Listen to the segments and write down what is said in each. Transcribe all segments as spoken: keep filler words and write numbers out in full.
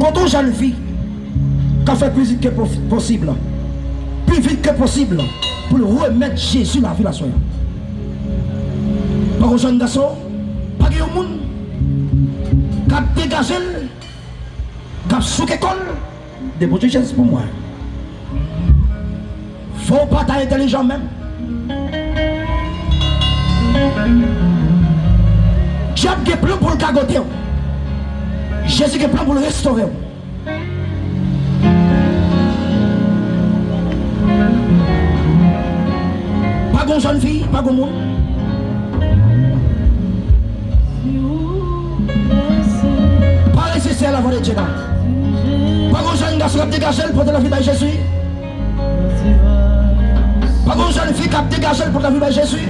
Kote yon jèn fi k ap fè pi vit ke pos-, posib, pi vit ke posib, pou l remèt Jezi lavi l aswè a? Pa gon jèn gason, pa gen yon moun k ap degaje l, k ap souke kò l, depoze Jezi pou mwen. Fò w pa ta entèlijan menm. Dyab gen plan pou l kagote w. Jezi gen plan pou l restore w. Pa gon jèn fi, pa gon moun. Pa reziste a la vwa de Dye la. Pa gon jèn gason k ap degaje l pote lavi bay Jezi. Pa gon jèn fi k ap degaje l pote lavi bay Jezi.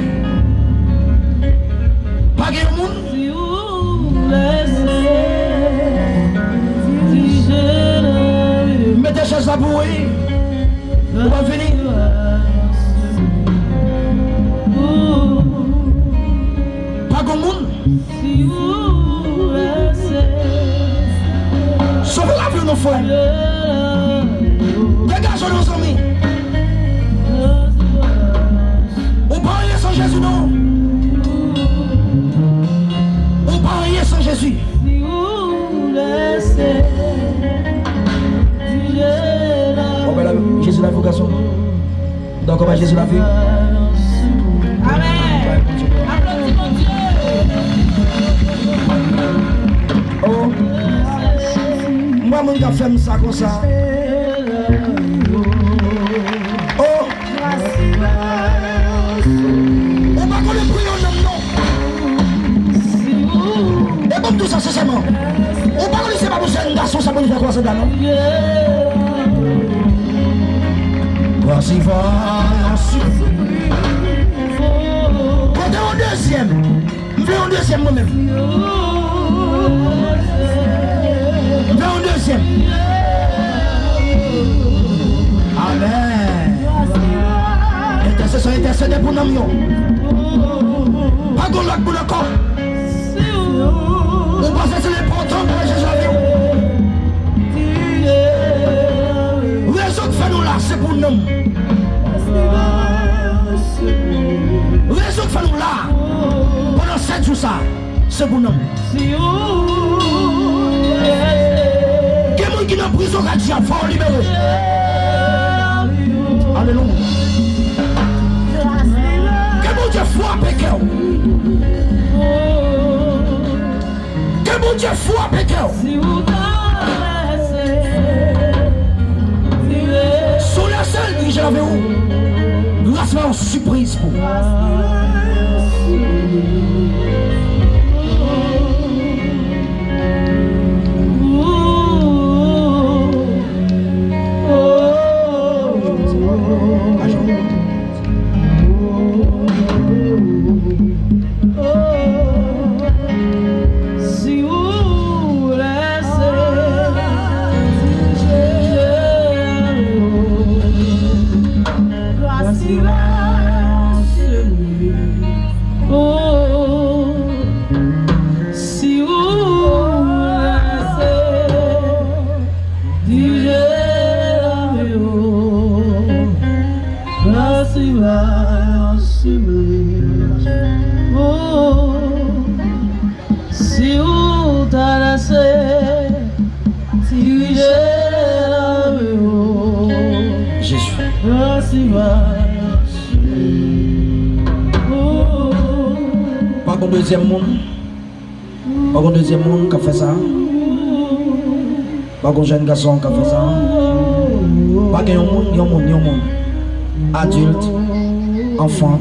Pa gen yon moun. Mete chèz la pou ou, wi. Ou pa vini. Pa gon moun. Sove lavi w non, frè. Degaje w non, zanmi. Ou pa anyen san Jezi non. Ou pa anyen san Jezi. Bon, ben la, Jezi la pou gason. Donk, anba Jezi lavi. Amèn. Aplodi Bondye. Oh. M wè moun k ap fè m sa konsa. Oh. Ou pa konnen pri yon nonm non. E ban m di w sa sensèman. Ou pa konnen se pa pou jèn gason sa pou li fè kwa sanda non. Kwa siva. Kote yon dezyèm? M vle yon dezyèm mwen menm. M vle yon dezyèm. Amèn. Entèsesyon entèsede pou nanm yo. Pa gen lòt moun ankò. Ou panse se enpòtan pou Jezi lavi w? Rezon k fè nou la, se pou nanm. Rezon k fè nou la pandan sèt jou sa, se pou nanm. Gen moun ki nan prizon, ka di, fò w libere. Alelouya. Ke Bondye frape kè w. Ke Bondye frape kè w. Si w lese l dirije lavi w, gras la yon sipriz pou ou. Si ou lese Dije lavi w, gras li va asime. Oh, si ou ta lese Dije lavi w, Jezi. Gras li va asime. Oh. Pa gon dezyèm moun. Pa gon dezyèm moun k ap fè sa. Pa gon jèn gason k ap fè sa. Pa gen yon moun, yon moun, yon moun. Adilt, anfan,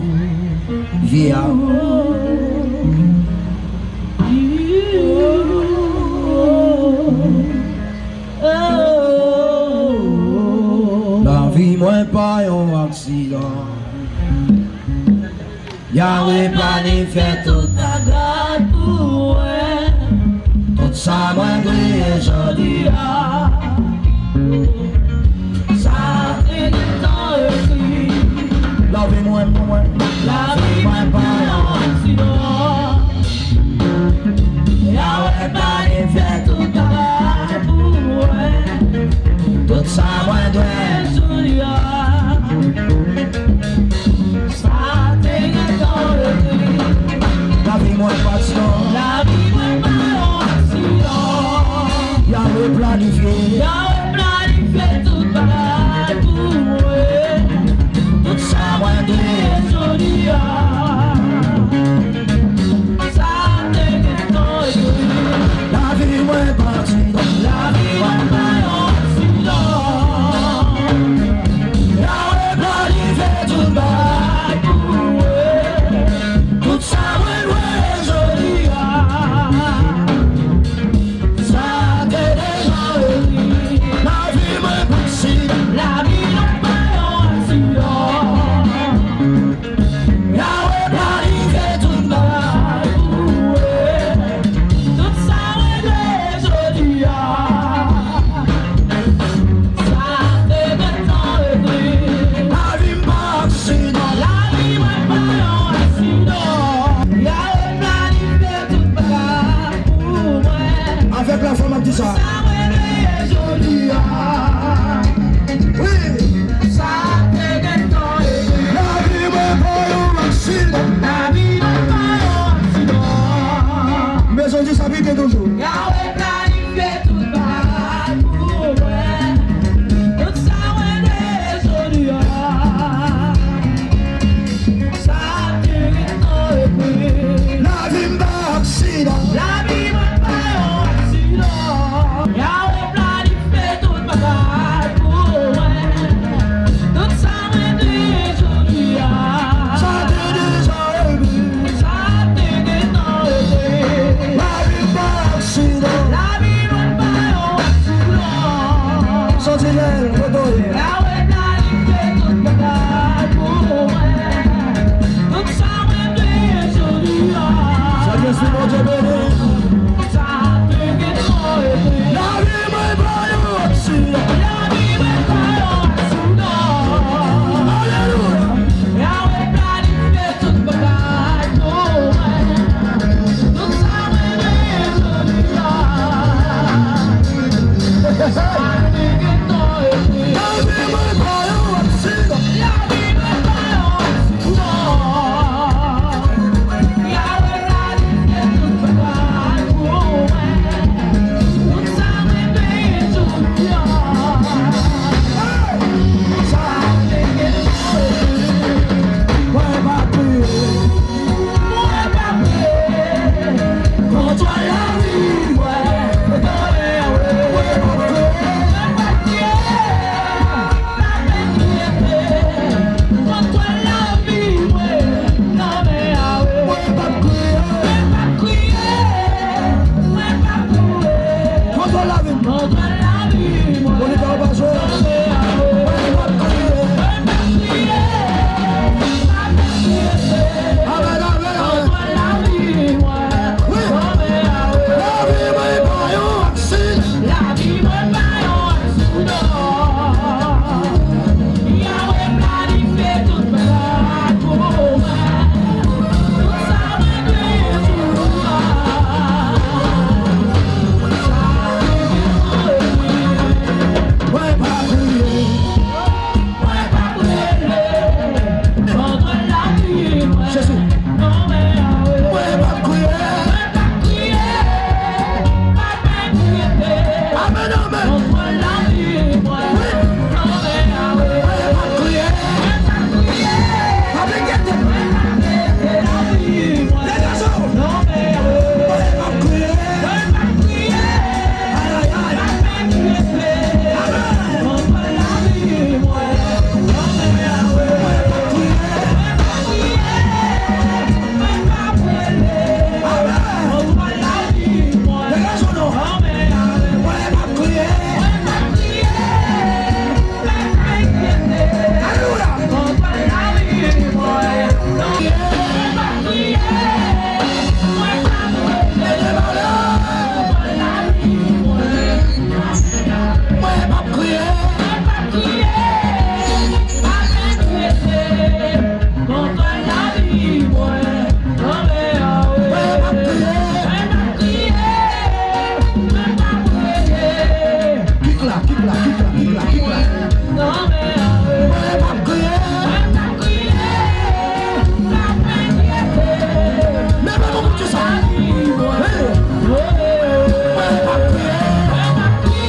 vyeya. Lavi mwen pa yon aksidan. Yahweh planifye tout bagay pou mwen. Tout sa mwen genyen jodi a, sa te gentan ekri. Lavi mwen pou mwen. Lavi mwen pa yon aksidan. Yahweh planifye tout bagay pou mwen. Planifye. Yahweh planifye tout bagay pou mwen. Tout sa mwen dwe jodi a. Sa te gentan ekri. Lavi mwen pa aksidan. Lavi mwen pa yon aksidan. Yahweh planifye tout bagay pou mwen. Tout sa mwen dwe jodi a. Sa te deja ekri. Lavi mwen pa aksidan. Lavi mwen pa yon aksidan. Yahweh planifye tout bagay pou mwen. Tout sa mwen dwe jodi a. Sa te gentan ekri. Lavi m pa aksidan. Lavi mwen pa yon aksidan. Yahweh planifye tout bagay pou mwen. Avèk lafwa m ap di sa. Sa mwen ye jodi a. Wi. Sa te gentan ekri. Lavi mwen pa yon aksidan. Lavi mwen pa yon aksidan. M bezwen di sa pi byen toujou. Yahweh planifye tout bagay pou mwen. Tout sa mwen ye jodi a. Sa te gentan ekri. Lavi m pa aksidan. Lavi mwen pa yon aksidan. Yahweh planifye tout bagay pou mwen. Tout sa mwen dwe jodi a. Sa te deja ekri. Sa te gentan ekri. Lavi m pa aksidan. Lavi mwen pa yon aksidan. Santinèl, kote w ye? Yahweh planifye tout bagay pou mwen. Tout sa mwen dwe jodi a. Sèl Jezi, Bondye beni. Sa te gentan ekri. Lavi mwen pa yon aksidan. Lavi mwen pa yon aksidan. Alelouya. Yahweh planifye tout bagay pou mwen. Tout sa mwen dwe jodi a. Sa te gentan ekri. Lavi mwen pa yon aksidan. Lavi mwen pa yon aksidan. Yahweh planifye tout bagay pou mwen. Tout sa mwen dwe jodi a. Sa te gentan ekri. Mwen pa kriye. Mwen pa kriye. Kontwòl lavi mwen nan men w. Mwen pa kriye. Mwen pa kriye. Kontwòl lavi mwen nan men w. Mwen pa kriye. Mwen pa kriye. Mwen pa kriye. Kontwòl lavi m. Kontwòl lavi mwen. Monitè w pa jwe. Mwen p ap kriye. Mwen p ap kriye. Amèn, amèn, amèn. Wi. Lavi mwen pa yon aksidan. Lavi mwen pa yon aksidan. Yahweh planifye tout bagay pou mwen. Tout sa mwen dwe jodi a. Mwen pa kriye. Mwen pa kriye. Kontwòl lavi mwen. Jezi. Nan men a w. Mwen pa kriye. Mwen pa kriye. Amèn, amèn. Wi. Mwen p ap kriye. Pa enkyete. Degaje w. Mwen p ap kriye. Ay, ay, ay. Amèn. Mwen p ap kriye. Amèn. Degaje w non. Mwen p ap kriye. Alelouya. Mwen p ap kriye. Kontwòl lavi mwen nan men a w. Mwen p ap kriye. Mwen p ap kriye. Mwen p ap kriye. Kik la, kik la, kik la, kik la, kik la. Nan men a w. Mwen p ap kriye. Mwen p ap kriye. Mwen p ap enkyete. Men mwen pou di sa. Hey. Mwen p ap kriye. Mwen p ap kriye.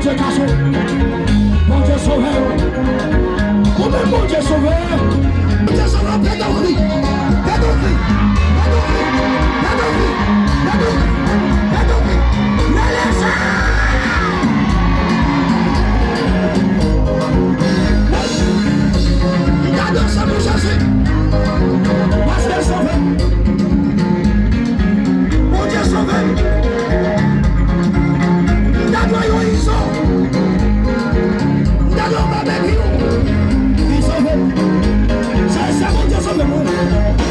Te kache. Bondye sove w. Ou menm Bondye sove. Bondye sove w. Pèdi kri. Pèdi kri. Pèdi kri. Pèdi kri. Pèdi kri. Pèdi kri. Rele sa. Gade sa pou Jezi. Pastè sove m. Bondye sove m. M ta dwe yon izo. M ta dwe yon babekyou. Li sove m. Se, se Bondye sove m wi.